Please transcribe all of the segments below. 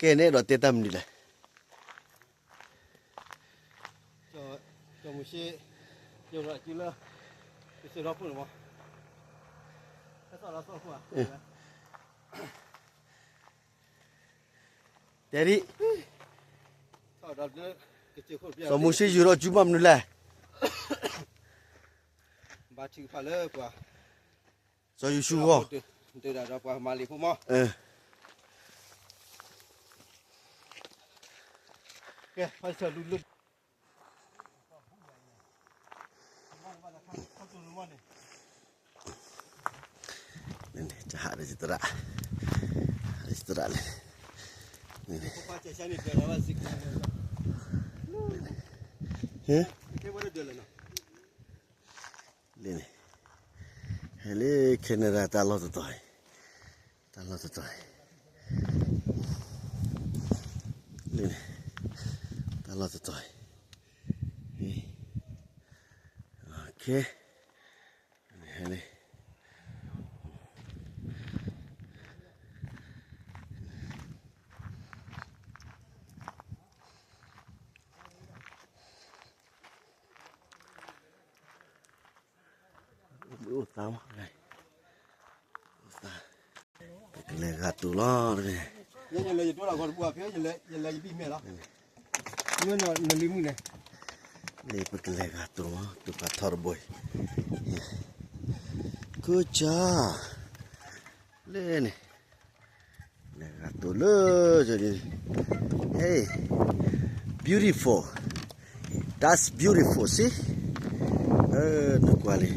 ကဲန့ၣ်အဲၣ်ဒိးတဲတၢ်မနုၤလဲၣ်. ကၠီၤမုၢ်ဆ့, ယိၤလီၤအစုလၢ ကစၢၢ်ထီၣ်ဖိန့ၣ်မး, ဟဲသီၣ်လီၤသီၣ်ခိၣ်ဧါ, တဲဒ်, စီၤမိၤၡ့ယူၤထီၣ်စုမးမနုၤလဲၣ်, ဘၣ်ထုကဖၣ်လၢပှၤ, စီၤယိၤၡူအဂီၢ်, ဒၣ်ဒီးပှၤမၤလ့ၤဖိမး, ကဲ, ဟးဒီးယသရၣ်, ဟးဒီးယသရၣ်လဲၣ်, လၢန့ၣ်, ဟဲလၢ Canada တၢ်လီၢ်တတီၤအံၤ, တၢ်လီၢ်တတီၤအံၤ, လၢန့ၣ်, တၢ်လီၢ်တတီၤအံၤ, ဟဲလၢ အိၣ်သါမး, ပကလဲၤဂၤတိၤလီၤ, လၢပကလဲၤဂၤတိၤလီၤ, ကၢ်ကၠၢ်, လၢန့ၣ် လဲၤဂၤတိၤလၢ, ဟဲ, beautiful, that's beautiful, see, နကွၢ်လံ,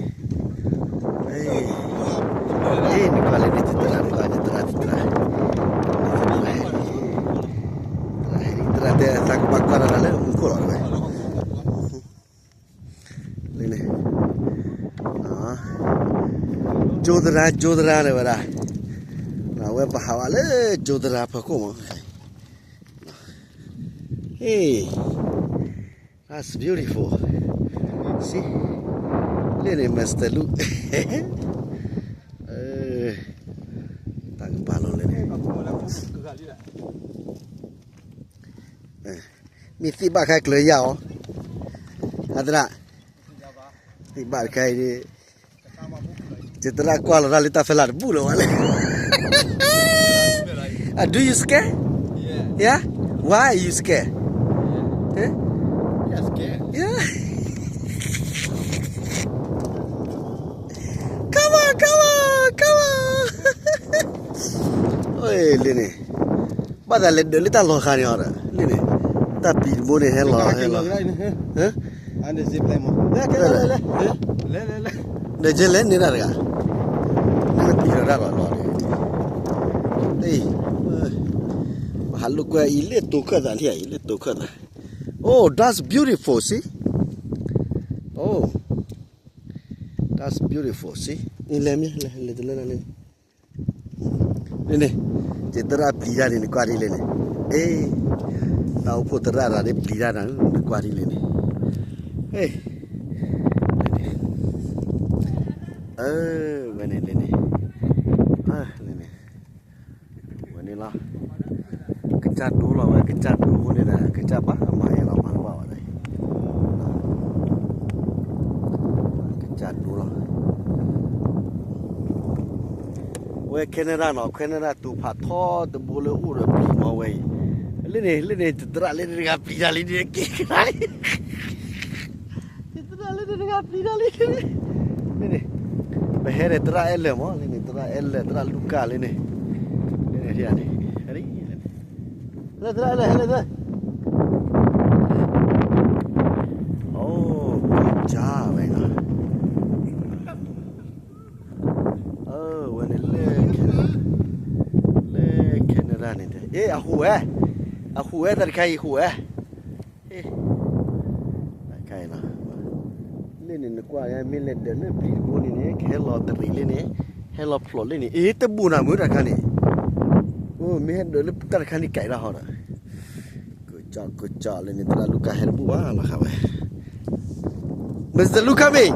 နကွၢ်လံန့ၣ် တတရၣ်, နကွၢ်တတရၣ်, တတရၣ်တဲသးကဘၣ်ကွၢ်တၢ်လၢမူခိၣ်လီၤဝဲ လၢန့ၣ်, ကၠိသရၣ်, ကၠိသရၣ်န့ၣ်ဝဲဒၣ်, အဝဲပဟးဝဲလၢကၠိသရၣ်ဖီခိၣ်မး, ဟဲ, that's beautiful, see, လၢန့ၣ် Master Lu, တၢ်ကပၤလီၤလၢန့ၣ် မ့ၢ်သ့ၣ်ဘၣ်ခါကျၢၤယၤအီၤ, အသရၣ်, သ့ၣ်ဘၣ်တခါအံၤ, ယသရၣ်ကွၢ်လီၤတၢ်လၢတၢ်ဖဲလာ်တဘူၣ်လၢၤဝဲလဲၣ်, အ do you scare? Yeah, why you scare? Yeah, come on, come on, come on, လၢန့ၣ် ဘၣ်သးလဲၤဒၢးလၢတၢ်လီၤဃာ်န့ၣ်အီၤဒီး လၢန့ၣ် တၢ်ပျံၤတဘိန့ၣ်ဟဲလီၤဟဲလီၤ, ဒီးကလဲၤန့ၢ်တၢ်တဂၤ, နမ့ၢ်ပျံၤဒီးတၢ်လီၤလီၤန့ၣ်, ပဟးလိာ်ကွဲအံၤလၢတိၤခၢၣ်သးန့ၣ် အံၤလၢတိၤခၢၣ်သး, oh, that's beautiful, see, oh, that's beautiful, see, လဲၤမ့ၢ်လဲၤလဲၤတလၢနၤန့ၣ် လၢန့ၣ်, ယသရၣ်ပျံၤတၢ်န့ၣ် နကွၢ်ဒ်လဲၣ်န့ၣ်, အ့, တၢ်အိၣ်ဖှိၣ်သရၣ်တဂၤန့ၣ်ပျံၤတၢ်နၤ နကွၢ်ဒ်လဲၣ်န့ၣ်, အ့, ဝဲန့ၣ်လၢန့ၣ်, လၢန့ၣ်, ဝဲန့ၣ်လီၤ, ကစၢ်ဒိလီၤဝဲ ကစၢ်ဒိအဃိန့ၣ်ဒီး ကစၢ်ဘၣ်မၤယဲလီၤမၤတဘၣ်ဝဲဒၣ်အံၤ ကစၢ်ဒိလီၤ, ဝဲ Canada နီၤ Canada တိၤဖးထီတဘိလၢအိၣ်ဒီးပျံၤမီၤဝဲအံၤ, လၢန့ၣ် လၢန့ၣ် ယသရၣ်လၢတဂၤပျံၤတၢ်လံန့ၣ် က့ၤကဒါလံ, ယသရၣ်လၢတဂၤပျံၤတၢ်လံ, လၢန့ၣ်, ပဟဲဒီးသရၣ်အဲၣ်လၢာ်မး လၢန့ၣ် သရၣ်အဲၣ်လၢာ် သရၣ်လူၤကၣ်လၢန့ၣ်, လၢန့ၣ် လၢသရၣ်အဲၣ်လၢာ် ဟဲလၢ အိၣ် ကၢ်ဝဲနီၤ, ဝဲန့ၣ်လၢ လၢ Canada န့ၣ်တဲ အ့ အဟူးဝဲ, အဟူးဝဲတၢ်တခါအံၤဟူးဝဲ, တခါအံၤနီၤ, လၢန့ၣ်နကွၢ် မ့ၢ်လဲၤဒၢးလၢပျံၤတဘိန့ၣ်န့ၣ် ကဟဲလီၤတရံးလၢန့ၣ်, ဟဲလီၤဖျိးလၢန့ၣ် အ့ တဘူၣ်နၤမ့ၢ်တၢ်တခါန့ၣ်, အိၣ် မ့ၢ်ဟဲဒၢးလၢတၢ်တခါန့ၣ်ကဲဒၣ်ဟီဒီး ကၠီကၠီလၢန့ၣ် သရၣ်လူၤကၣ်ဟဲတဘူၣ်ဘၣ်လီၤဃာ်ဝဲ, Mister Lucas မ့ၢ်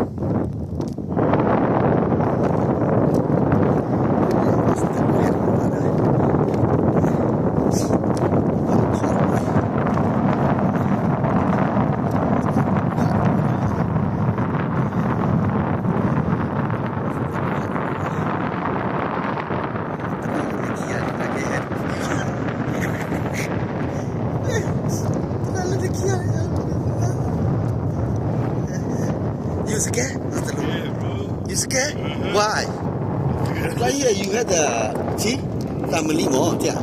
Mister Lucas ဟဲတဘူၣ်ဘၣ်ဒီး Okay, why? တၢ်ယဲၢ် you had the, see, family မ့ၢ် တၢ်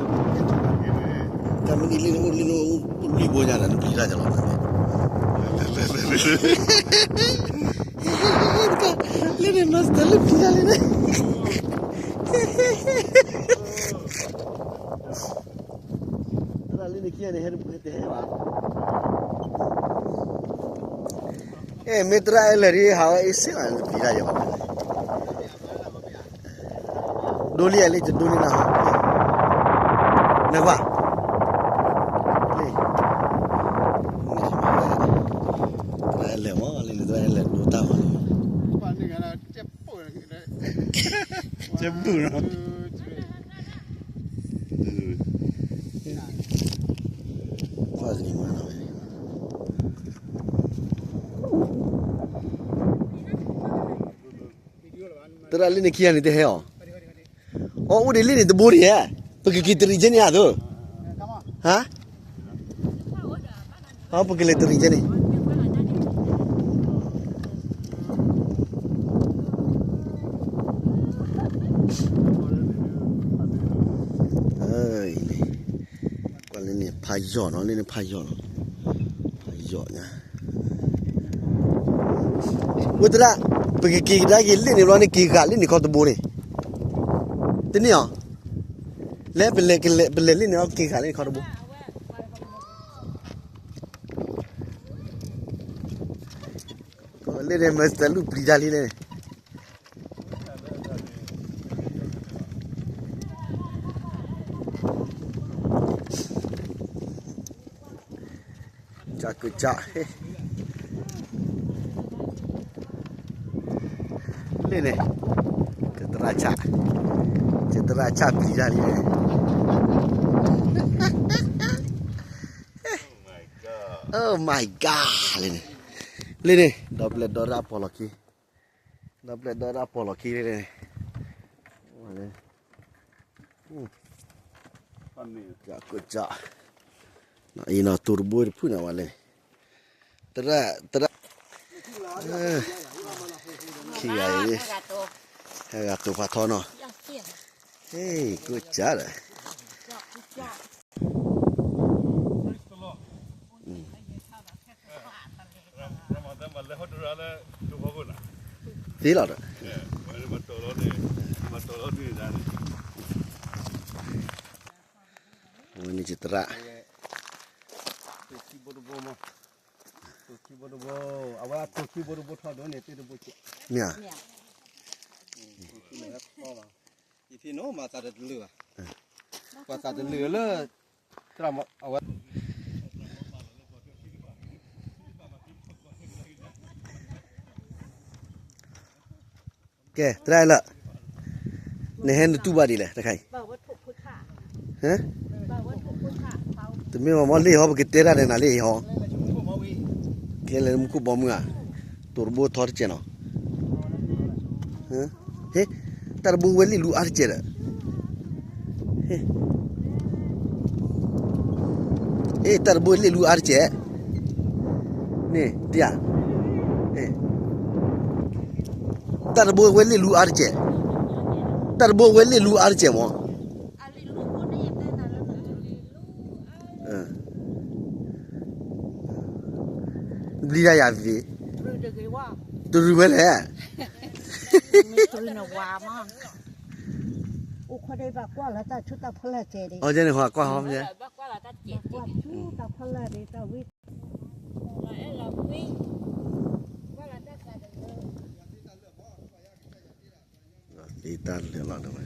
family လၢနအိၣ်လၢနအိၣ်လံဘိညါဒီး နပျံၤတၢ်ယလီၤ လၢန့ၣ် master လၢပျံၤတၢ်လံန့ၣ် သရၣ်လၢနခံဂၤန့ၣ် ဟဲတပှဲၤတဟဲဘၣ်. အဲ မ့ၢ်သရၣ်အဲၣ်လၢာ်ဒ်ဟးဝဲအ့ၣ်စ့ၣ်လီၤ နပျံၤတၢ်ယလီၤ. ဒိလံဧါလံ တဒိလံနၤ, နကွၢ်, လံ, သရၣ်အဲၣ်လၢာ်မ့ၢ်လံန့ၣ် သရၣ်အဲၣ်လၢာ်ဒိတၢ်မးလံ, ကဘူၣ်နီၤ, ကွၢ်န့ၣ်မးနီၤ သရၣ်လၢနခံဂၤန့ၣ်တဟဲအီၤ, အအိၣ်ဒံးလၢန့ၣ်တဘိဒံးဧါ, ပကက့ၤတရံးကဲန့ၣ်ဧါသိး, ဟါ, ပကလဲၤတရံးကဲန့ၣ် ကွၢ်လၢန့ၣ်ဖးယီၢ်နီၤ, လၢန့ၣ်ဖးယီၢ်နီၤ, ဖးယီၢ်ညါ, ဝဲသရၣ်, ပကက့ၤကဒါက့ၤလၢန့ၣ်ဘျီန့ၣ် က့ၤဂာ်လၢန့ၣ်ခီတဘိန့ၣ်, တန့ၢ်အီၤ, လဲၤပလဲၤကလဲၤ ပလဲၤလၢန့ၣ်အီၤ က့ၤဂာ်လၢန့ၣ်ခီတဘိ လၢန့ၣ် master လူၢ်ပျံၤတၢ်လံန့ၣ်, ကကစၢ်, လၢန့ၣ်, ကသရၣ်ဆၣ်, ကသရၣ်ဆၣ်ပျံၤတၢ်လံန့ၣ်, Oh my God လံန့ၣ်, လံန့ၣ် ဒီပျဲၢ်ဒီရၣ်ပီၢ်လီၢ်ခံ, ဒီပျဲၢ်ဒီရၣ်ပီၢ်လီၢ်ခံလံန့ၣ်, ကကစၢ်, အံၤနီၤ တိၤတဘိတဖုန့ၣ်ဝဲလံ, သရၣ်, သရၣ်, ခံဂၤအံၤ, ဟဲဂၤတိၤဖးထီနီၤ, ဟ့ၣ် ကစၢ်ဒီး သ့လီၤဒီး, ဝဲန့ၣ်ကသရၣ်, တိၤခံဘိတဘိ, အဝဲတိၤခံဘိတဘိထီၣ်ဒိၣ်န့ၣ် သ့ၣ်တဘိကဲး, မ့ၢ်ဧါ, ယထံၣ်နီၤ မၤသးတလုာ်ဘၣ်, ပှၤသးတလုာ်လၢ သရၣ်မၤအဝဲ ကဲ သရၣ်လၢ နဟဲနတူၢ်ဘၣ်ဒ်လဲၣ် တခါအံၤ, တမ့ၢ်ဘၣ်မ့ၢ်လ့ၣ်ဟီ ပကတဲတၢ်ဒီးနၤလ့ၣ်ဟီ, ကဲလဲၣ်မူခိၣ်ဘီမုၢ်ဧါ, တိၤတဘိထီတကဲးနီၤ, ဟ့ၣ်, တၢ်တဘိဝဲလ့ၣ်လူအါတကဲးဒီး, ဟ့ၣ်, တၢ်တဘိလ့ၣ်လူအါတကဲး, န့ၣ် တၢ်, တၢ်တဘိဝဲလ့ၣ်လူအါတကဲး, တၢ်တဘိဝဲလ့ၣ်လူအါတကဲးမး ဘျံၤတၢ်ယၤသ့, တရံးဝဲလဲၣ်, အီၤကဲန့ၣ် ဟီကွၢ်ဟီမး, သ့တၢ်လၢာ်လီၤတဝဲ, သ့တၢ်လၢာ်, လၢန့ၣ် က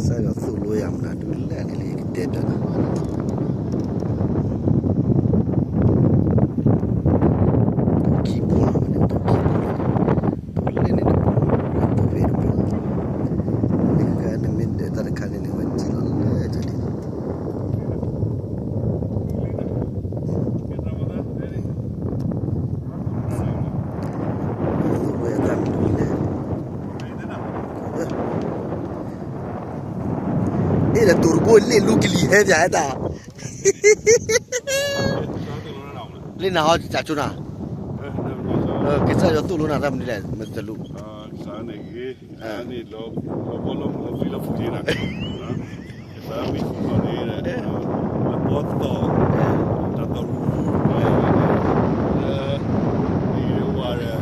စၢ်ယွၤသိၣ်လိယၤမနုၤဒုးလဲၣ်န့ၣ်လံ ကတဲတၢ်ဒီး ခံဘိလီၤန့ၣ် ခံဘိလီၤန့ၣ်, လၢန့ၣ်တဘိ, လၢတဘ့ၣ်တဘိ, နမ့ၢ်ဒၢးတၢ်တခါန့ၣ်န့ၣ် ဝဲစံၣ်လီၤလၢတၢ်ဒ် ဝဲတၢ်မနုၤလဲၣ်, အၢ, တိၤတဘိလ့ၣ်လူကလံၤဟဲပၠးဟဲတၢ်, လၢနဟီတၢ်ဆိနၤ, ကစၢ်ယွၤသိၣ်လိနၤတၢ်မနုၤလဲၣ် မ့ၢ်တလူး, န့ၣ်ဂ့ၤ, န့ၣ်လီၤဘီလီၤမုၢ်လီၤဖံးလီၤဖုးယဲနၤ, ကစၢ်မ့ၢ်ဃုာ်လီၤန့ၣ်, လၢဘီသီၣ်, တၢ်သီၣ်ရူ, လၢ, ဝါဒီး,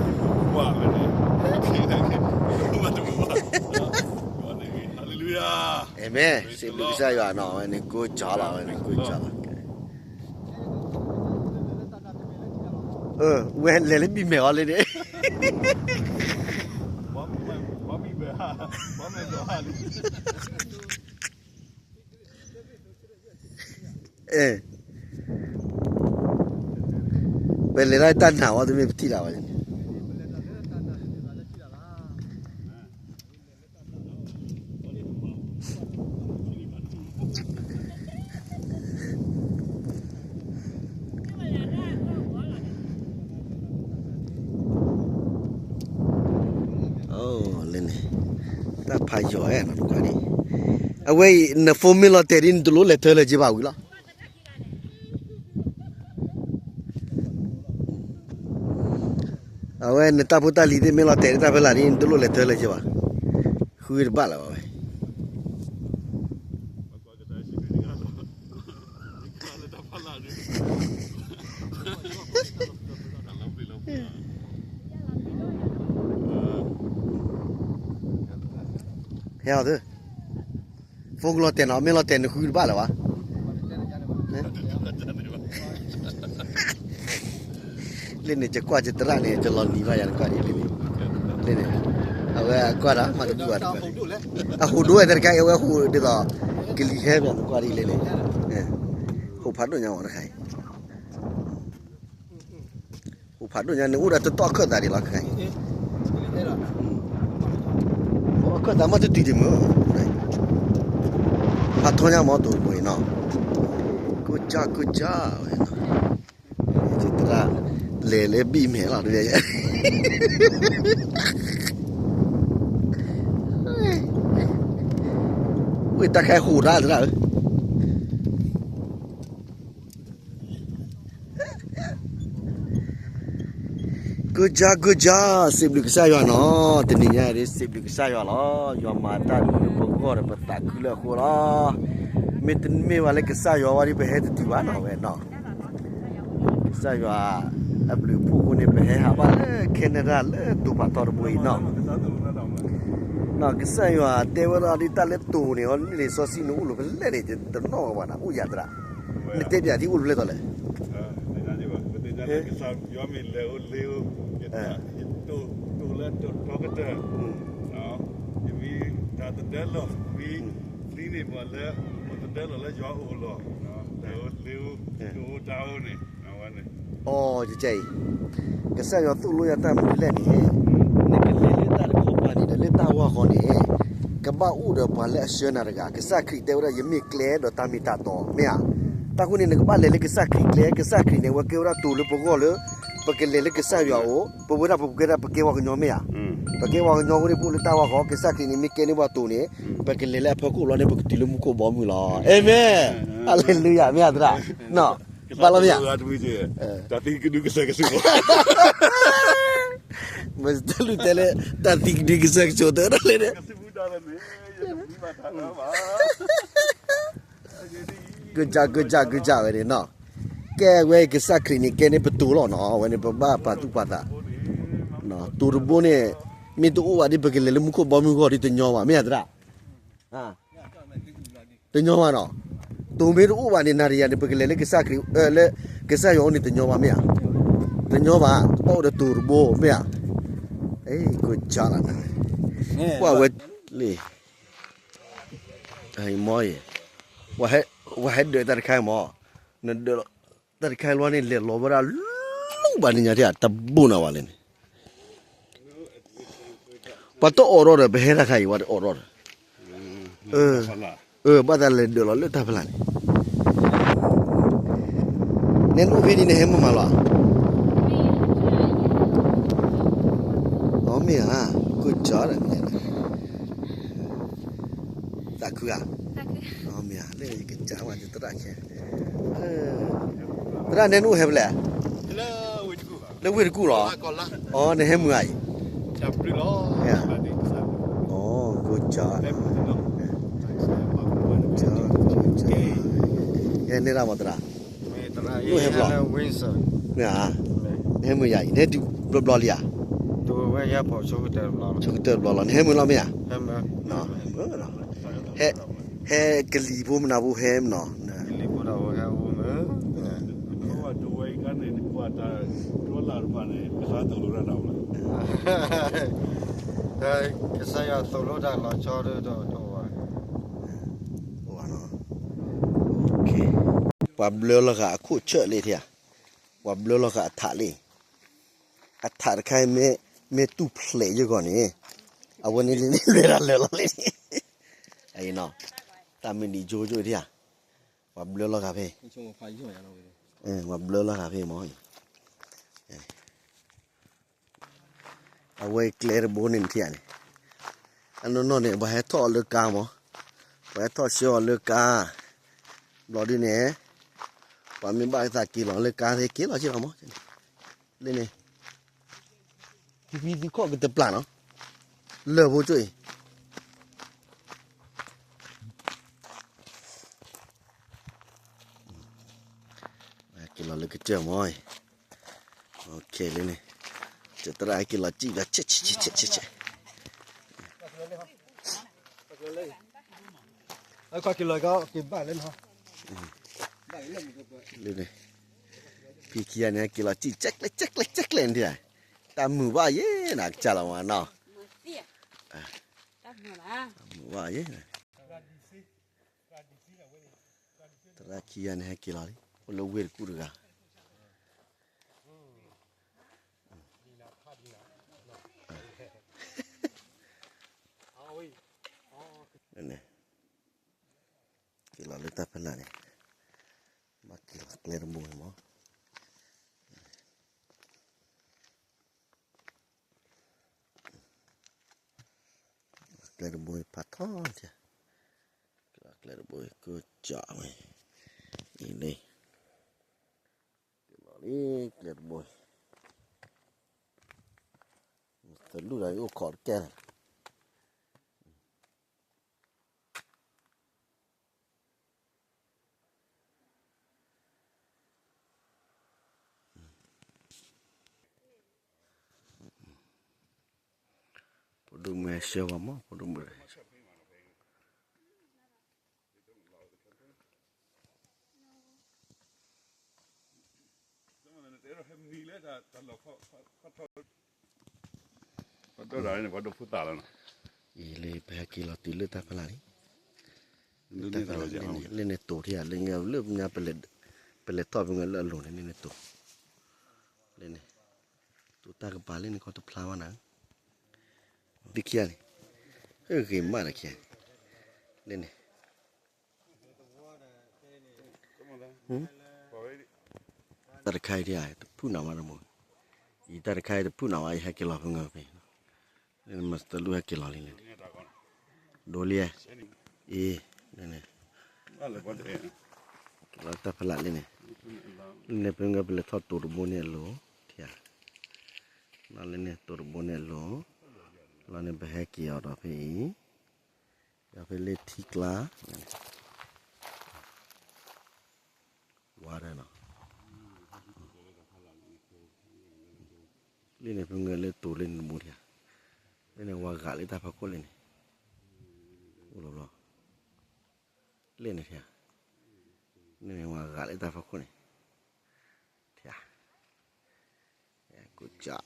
ဝါဝဲန့ၣ်, တမူဘၣ်တမူဘၣ်, န့ၣ်ဂ့ၤ, ဟါလ့လူယၤ, အၤမ့ၣ်, စံးဘျုးကစၢ်ယွၤနီၤ ဝဲန့ၣ်ကိးကၠီလီၤ ဝဲန့ၣ်ကိးကၠီလီၤ, ဝဲလဲၤလၢဘံၣ်မဲာ်အီၤလၢန့ၣ် ပလဲၤဒၣ်တၢ်နာ်ဝဲတမ့ၢ်ပထံၣ်တၢ်ဝဲန့ၣ် လၢန့ၣ်, တၢ်ဖးယိာ်အဲၣ်နီၤနကွၢ်ဒ်, အဝဲအံၤ နဖိမ့ၢ်လီၤတဲာ်ဒ်နတလိၣ်လဲၤထၢလၢၤက့ဘၣ်ဝံၤလီၤ. အဝဲနတၢ်ဖိတၢ်လံၤသ့ၣ်မ့ၢ်လီၤတဲာ်ဒ်တၢ်ဖဲလာ်ဒ်နတလိၣ်လဲၤထၢလၢၤက့ဘၣ်, ဃုတဘၣ်လၢၤဘၣ်ဝဲ ဟဲအီၤသု, ဖိကလီၤတဲာ်နီၤ မ့ၢ်လီၤတဲာ်နဃုတဘၣ်လၢၤဘၣ်. လၢန့ၣ် ယကွၢ်ယသရၣ်န့ၣ် ယလီၤနံၤဘၣ်ယၤနကွၢ်ဒ်လၢန့ၣ်, လၢန့ၣ်, အဝဲအကွၢ်တၢ်မၤတဘူၣ်ဘၣ်တခါ, အဟူးဒိၣ်ဝဲတခါအံၤ အဝဲဟူးဒ်သိး, ကလံၤဟဲပၠးနကွၢ်ဒ်လၢန့ၣ်, ဟူးဖးဒိၣ်ညါမးတခါအံၤ အိၣ်ဖးဒိၣ်ညါန့ၣ် အိၣ်ဒီးတတီၢ်ခၢၣ်သးဒံးလီၤခဲအံၤ, အိၣ်ခၢၣ်သးမ့ၢ်တတုၤဒံးမုၢ်, ဖးထီညါမ့ၢ်တိၤတဘိအံၤနီၤ, ကိးကၠၢ်ကိးကၠၢ်ဝဲ, သရၣ်, လဲၤလၢဘံၣ်မဲာ်လီၤတဘျီ, ဝ့ၢ်တၢ်ခါဟူးတၢ်သရၣ်ဧၢ Good job, good job, စံးဘျုးကစၢ်ယွၤနီၤ, တနံၤညါအံၤ စံးဘျုးကစၢ်ယွၤလီၤ, ယွၤမၤတၢ်ဒ်ပဂီၢ်ဒီးပသးခုလၢအဃိလီၤ, မ့တမ့ၢ်ဘၣ်လၢကစၢ်ယွၤဝဲဒ်ပဟဲတတုၤဘၣ်နီၤဝဲနီၤ, ကစၢ်ယွၤအဘျုးအဖှိၣ်အဃိန့ၣ် ပဟဲဟးဘၣ်လၢ Canada လၢတိၤဖးထီတဘိအံၤနီၤ, ကစၢ်ယွၤတဲဝဲဒၣ်ဒ်တၢ်လၢတိၤန့ၣ် လံာ်စီဆှံန့ၣ်အိၣ်လၢဖဲလဲၣ်န့ၣ် တနီၣ်ဝဲဘၣ်နၤ အိၣ်ယၤသရၣ်, နတဲပၠးဒ်အိၣ်လၢဖဲလဲၣ်လီၤလဲၣ် ကစၢ်ယွၤမ့ၢ်လဲၤအိၣ်လ့အိၣ်, ယတိၢ်လၢတိၢ်ထီကတၢၢ်, ယမ့ၢ်တၢ်သဒၢလီၤ, မ့ၢ်သံန့ၢ်ပှၤလၢ ပသဒၢလီၤလၢယွၤအအိၣ်လီၤ, လဲၤအိၣ်လ့အိၣ်, တိၢ်အိၣ်တၢ်အိၣ်န့ၣ်, အီ ကစၢ်ယွၤသိၣ်လိယၤတၢ်မနုၤလဲၣ်န့ၣ်, နကလဲၤလၢတၢ်တခီပၤန့ၣ်ဒီးလၢတၢ်ဝၢ်ဃီန့ၣ်, ကဘၣ်အိၣ်ဒီးပှၤလၢအဆှၢနၤတဂၤ, ကစၢ်ခရံာ်တဲဝဲဒၣ် ယမ့ၢ်ကျဲဒီးတၢ်မ့ၢ်တၢ်တီ မ့ၢ်ဧါ, တၢ်ဃိန့ၣ် နကဘၣ်လဲၤလၢကစၢ်ခရံာ်ကျဲ, ကစၢ်ခရံာ်န့ၣ် အဝဲကဲဝဲဒၣ်တိၤလၢပဂီၢ်လၢ ပကလဲၤလၢကစၢ်ယွၤအအိၣ်, ပဝဲဒၣ်ပကဲဒၣ်ပကဲပှၤကညီမ့ၢ်ဧါ, ပကဲပှၤကညီအဃိန့ၣ် ပအိၣ်လၢတၢ်ဝၢ်ဃီ, ကစၢ်ခရံာ်န့ၣ် မ့ၢ်ကဲန့ၢ်ပှၤတိၤန့ၣ်, ပကလဲၤလၢအဖီခိၣ်ဘျီန့ၣ် ပကတုၤလၢမူခိၣ်ဘီမုၢ်လီၤ. အၤမ့ၣ်, ဟါလ့လူယၤ, မ့ၢ်ဧါသရၣ်, ဘၣ်လီၤမ့ၢ်ဧါ တၢ်သံကဒုကစၢၢ်ကဆိး, မ့ၢ်တလူၢ်တဲလၢ တၢ်သံကဒုကစၢၢ်ကဆိးတၢ်လၢန့ၣ်, ကစၢ်ကစၢ်ကစၢ်ဝဲန့ၣ်နီၤ, ကဲဝဲကစၢ်ခရံာ်န့ၣ် ကဲန့ၢ်ပတိၤလီၤနီၤ, ဝဲန့ၣ်ပဘၣ်ပာ်သူၣ်ပာ်သး, တိၤတဘိန့ၣ် မ့ၢ်တအိၣ်ဘၣ်ဒီး ပကလဲၤလၢမူခိၣ်ဘီမုၢ်ဂီၢ်ဒီးတညီဘၣ် မ့ၢ်ဧါသရၣ် တညီဘၣ်နီၤ, တိၤမ့ၢ်တအိၣ်ဘၣ်န့ၣ် နၤဒီးယၤန့ၣ် ပကလဲၤလၢကစၢ်ခရံာ်, လၢကစၢ်ယွၤအအိၣ်န့ၣ် တညီဘၣ်မ့ၢ်ဧါ, တညီဘၣ်, ဘၣ်အိၣ်ဒီးတိၤတဘိ မ့ၢ်ဧါ, ကစၢ်လီၤ, ကွၢ်ဝဲလံ, မ့ၢ်, ပှၤဟဲဒၢးတၢ်တခါမ့ၢ်, နဒၢးလီၤ, တၢ်တခါလီၤန့ၣ် လဲၤလီၤဝဲဒၣ် လူဘၣ်နံၤညါတၢ် တဘိနၤဘၣ်လဲၣ်န့ၣ် ပှၤတအိးထီၣ်ဒီး ပဟဲတၢ်ခါအံၤ ပှၤတအိးထီၣ်ဒီး, ဘၣ်သးလဲၤဒၢးလီၤလၢတၢ်ဖျါန့ၣ်, နဲနအိၣ်ဖဲဒ်န့ၣ်ဟဲမၤမၤလီၤ, အမ့ၢ်ဧါ, ကစၢ်ဒီး, သးခုဧါ, အမ့ၢ်ဧါ သရၣ်ခဲ, သရၣ်နဲနအိၣ်ဟဲဖဲလဲၣ်, လၢဝ့ၢ်တကူၣ်လီၤ, အီ နဟဲမုာ်အအံၤ, အီ ကၠီ, ကၠီ, ဟဲနဲဒၣ်မးသရၣ်, နအိၣ်ဟဲဖဲလဲၣ်, နဟဲမုာ်ယၤအံၤ နဟဲတုၤဘျီဘျီလံဧါ, ဆိကတၢၢ်တဘျီလီၤ နဟဲမုာ်လီၤမ့ၢ်ဧါ, ဟဲ ဟဲကလံၤဖိမနၤဖိဟဲမနီၤ, ကစၢ်ယွၤသိၣ်လိတၢ်လီၤဆီဒီးတအိၣ်ဘၣ်, ပှၤဘျၢလီၤဃာ်အခိၣ်ဆၢၣ်လံထံဧါ, ပှၤဘျၢလီၤဃာ်အထးလံ, အထးတခါအံၤ မ့ၢ်တူၢ်ဖျဲးယဂီၢ်န့ၣ်, အဝဲန့ၣ်လံန့ၣ် လဲၤတၢ်လၢာ်လီၤလံန့ၣ်, အံၤနီၤ, တၢ်မ့ၢ်ဒံးကၠိကၠိထံဧါ, ပှၤဘျၢလီၤဃာ်ဖဲ, ပှၤဘျၢလီၤဃာ်ဖဲမ့ၢ်, အဝဲကျဲတဘိန့ၣ်ထံဧါန့ၣ်, အနီၢ်နီၢ်န့ၣ် ပှၤဟဲထီၣ်အီၤလၢကါမး, ပှၤဟဲထီၣ်ဆှၢအီၤလၢကါ, ဘျီဒ်န့ၣ်, ပှၤမ့ၢ်ဘၣ်သးက့ၤလီၤလၢကါသ့က့ၤလီၤက့ၤလီၤမး, လၢန့ၣ်, ဖံဖံသုခီၣ်ကတပျၢ်နီၤ, လၢၢ်ဖိကၠိအံၤ က့ၤလီၤလၢကစၢၢ်မးအံၤ, လၢန့ၣ်, ကသရၣ်က့ၤလီၤစံၣ်ဒီး ဆဲးဆဲးဆဲးဆဲးဆဲးဆဲး, လၢန့ၣ်, ဖံခံဂၤန့ၣ် က့ၤလီၤစံၣ် ကဲးကျဲးကဲးကျဲးန့ၣ်, တၢ်မုာ်ဘၣ်ယဲနၤ ကစၢ်လီၤမးနီၤ, မုာ်ဘၣ်ယဲ, သရၣ်ခံဂၤန့ၣ် ဟဲက့ၤလီၤလံ အိၣ်လၢဝ့ၢ်တကူၣ်တဂၤ, န့ၣ်, က့ၤလီၤလၢတၢ်ဖီလာ်န့ၣ်, ဘၣ်က့ၤလီၤကျဲတဘိန့ၣ်မး, ကျဲတဘိဖးထီ, ကျဲတဘိကစၢ်ဝဲ, အံၤန့ၣ်, က့ၤလီၤလံ ကျဲတဘိ, သလူၣ်ဒီးအိၣ်ခိးတကဲလီၤ ဖိဒိၣ်မုၣ်ဟဲဆှၢဝဲမး ဖိဒိၣ်မုၣ်, အံၤလၢပဟဲက့ၤလီၤတုၤလၢတၢ်ဖီလာ်န့ၣ်, လၢန့ၣ်တိၤထံဧါ လၢညါလၢညါ ပလဲၤထီၣ်ဖဲညါလၢအလိၤန့ၣ် လၢန့ၣ်တိၤ, လၢန့ၣ်, တိၤတၢ်ကပၤလၢန့ၣ်ခီတဖျါဘၣ်နၤ, ဒ်ခံဂၤန့ၣ်, ဟဲဂ့ၤမးတခံဂၤန့ၣ်, လၢန့ၣ် တၢ်တခါအံၤဒ် တဖုၣ်နၤဘၣ်တမူ, အံၤတၢ်တခါအံၤတဖုၣ်နၤဘၣ် ယဟဲက့ၤလီၤဖဲငါဖဲ, လၢနမၤသတးလူဟဲက့ၤလီၤလံန့ၣ်, ဒိလံ, အံၤ, လၢန့ၣ်, က့ၤလီၤတၢ်ဖီလာ်လံန့ၣ်, လၢန့ၣ်ဖဲငါ ပလဲၤထီၣ်တိၤတဘိန့ၣ်အလိၤ, ထံဧါ, လၢန့ၣ်တိၤတဘိန့ၣ်အလိၤ, လၢန့ၣ်ပဟဲက့ၤအီၤဒီးဖဲအံၤ ဒီးဖဲလၢထံကျါ, ဝါဒၣ်နီၤ, လၢန့ၣ်ဖဲငါလၢတိၤလၢန့ၣ်တဘိထံဧါ, လၢန့ၣ်ဝါဂာ်လၢတၢ်ဖီခိၣ်လၢန့ၣ်, အိၣ်လီၤဘျီ, လၢန့ၣ်ထံဧါ, လၢန့ၣ်ဝါဂာ်လၢတၢ်ဖီခိၣ်န့ၣ်, ထံဧါ ကစၢ်, ကအိ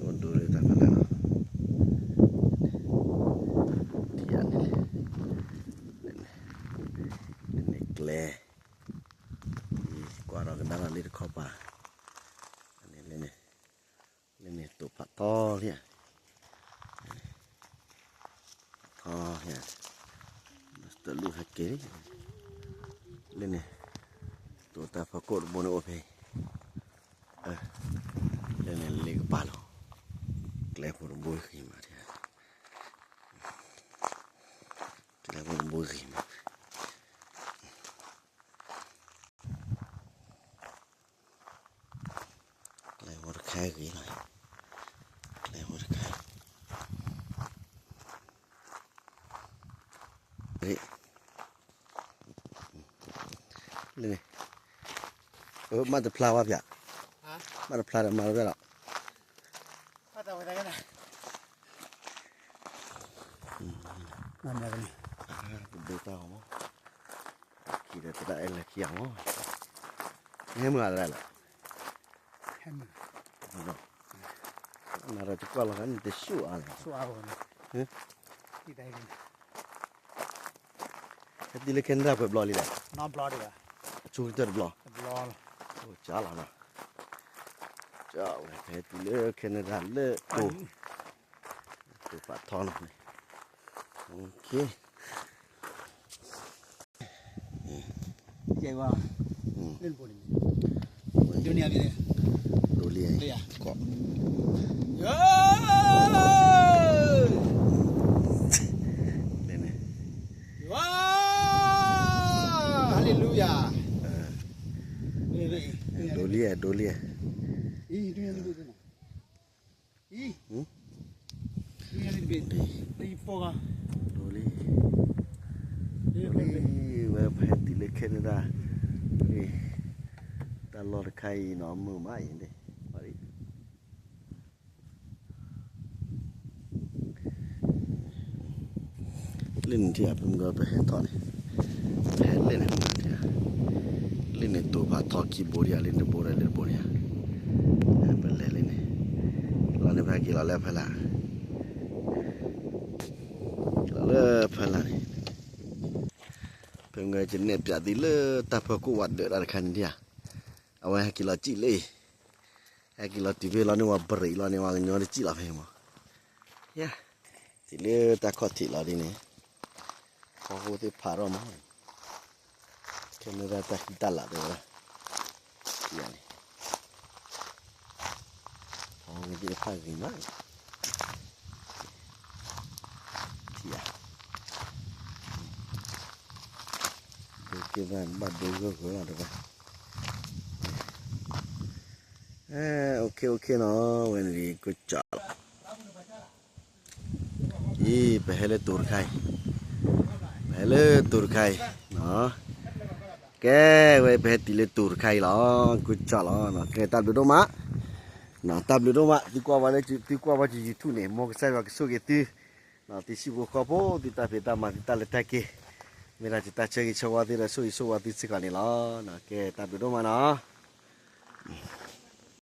ၣ်ဒိလၢတၢ်ဖီလာ်လီၤ, ထံဧါန့ၣ်, လၢန့ၣ်ကျဲ, ကွၢ်ဒီးကဒါလီၤလၢတခီပၤ, လၢန့ၣ်, လၢန့ၣ်တိၤဖးထီလံဧါ, ဖးထီလံဧါ, တလူၢ်ဟဲက့ၤ, လၢန့ၣ်, တိၤတၢ်ဖီခိၣ်တဘိန့ၣ်အိၣ်ဖဲ, လၢန့ၣ်လ့ကပၤလီၤ, ကျဲဖိတဘိဃံမးထံဧါ, ဘိဂ့ၤမး, ကျဲဝီတခါဂ့ၤလီၤ, ကျဲဝီတခါ, လၢန့ၣ်, မ့ၢ်တဖျါဝဲဖျါ, မ့ၢ်တဖျါဒီးမၤဝဲလီၤ. တဘ့ၣ်တၢ်အီၤမး, ခံဒီးတဒၣ်အဲၣ်လၢခံအီၤမး, ဟဲမုၢ်အါတဒၣ်လဲၣ်, နၤဒီးတကွၢ်လီၤခါန့ၣ်တဆူၣ်အါလီၤ, ဟဲတုၤလၢ Canada ပှဲၤဘျီလံလဲၣ်, အဆိကတၢၢ်တဘျီ, ကၠါလီၤနီၤ, ကၠါဝဲ ဟဲတုၤလၢ Canada လၢတိၤ တိၤဖးထီနီၤန့ၣ်, ဒိလံ, လဲန့ၣ်, Hallelujah, ဒိလံ, ဒိလံ, ဒိလံ, ဒိလံ, ဝဲပဟဲတုၤလၢ Canada, တၢ်လီၢ်တခါအံၤနီၤ မုာ်မးအံၤန့ၣ်, လၢန့ၣ်ထံၣ်ဧါ ပမ့ၢ်ကီးပဟဲထီၣ်န့ၣ်, ပဟဲလၢန့ၣ်, လၢန့ၣ်တိၤဖးထီခံဘိဒံးဧါ လၢတဘိဒီးလၢတဘိန့ၣ်ဧါ, ပလဲၤလၢန့ၣ်, လီၤန့ၣ်ပဟဲက့ၤလီၤလၢဖီလာ်, လီၤလၢဖီလာ်န့ၣ်, ပမ့ၢ်ကီးကနဲၣ်ပၠးသုလၢတၢ်ဖီခိၣ်ဝးဒၢးတၢ်တခါန့ၣ်ဒံးဧါ, အဝဲဟဲက့ၤလီၤစံၣ်လၢအံၤ ဟဲက့ၤလီၤတုၤဖဲလီၤန့ၣ် ဝဲဘရံးလီၤန့ၣ်ဝဲကညီတစံၣ်လီၤဖဲမး, ယၤ, တုၤလၢတၢ်ခီၣ်ထံးလီၤဒ်န့ၣ်, ဖီဖိသ့ၣ်ဖးထီၣ်မး, ခဲန့ၣ်ဒၣ်တၢ်ဃံတၢ်လၤတဲဝဲဒၣ်, ယၤန့ၣ်, ဖီဖိသ့ၣ်တဖၣ်ဂ့ၤမး, ယၤ, ဒိက့ၤဘၣ်ဘၣ်ဒိဂၢၢ်ဂၢၢ်လီၤတဘၣ် OK OK နီၤ, ဝဲန့ၣ်ကစၢ်လီၤ, အံၤ ပဟဲလၢတိၤတခါအံၤ, ပဟဲလၢတိၤတခါအံၤ, ကဲ ဝဲပဟဲတုၤလၢတိၤတခါအံၤလီၤ, ကစၢ်လီၤ, ကဲ တၢ်ဘျုးဒိၣ်မး, တၢ်ဘျုးဒိၣ်မး, သုကွၢ်ဝဲလၢ သုကွၢ်ဝဲ YouTube န့ၣ် မ်ကစၢ်ယွၤကဆိၣ်ဂ့ၤသု သုဟံၣ်ဖိဃီဖိ သုတၢ်ဖံးတၢ်မၤ သုတၢ်လဲၤတၢ်က့ၤ, မ့ၢ်ဒၣ်ယတၢ်ဆၢဂ့ၤဆၢဝါသုဒီးဆိၣ်ဂ့ၤဆိၣ်ဝါသုစ့ၢ်ကီးန့ၣ်လီၤ, ကဲ တၢ်ဘျုးဒိၣ်မးနီၤ.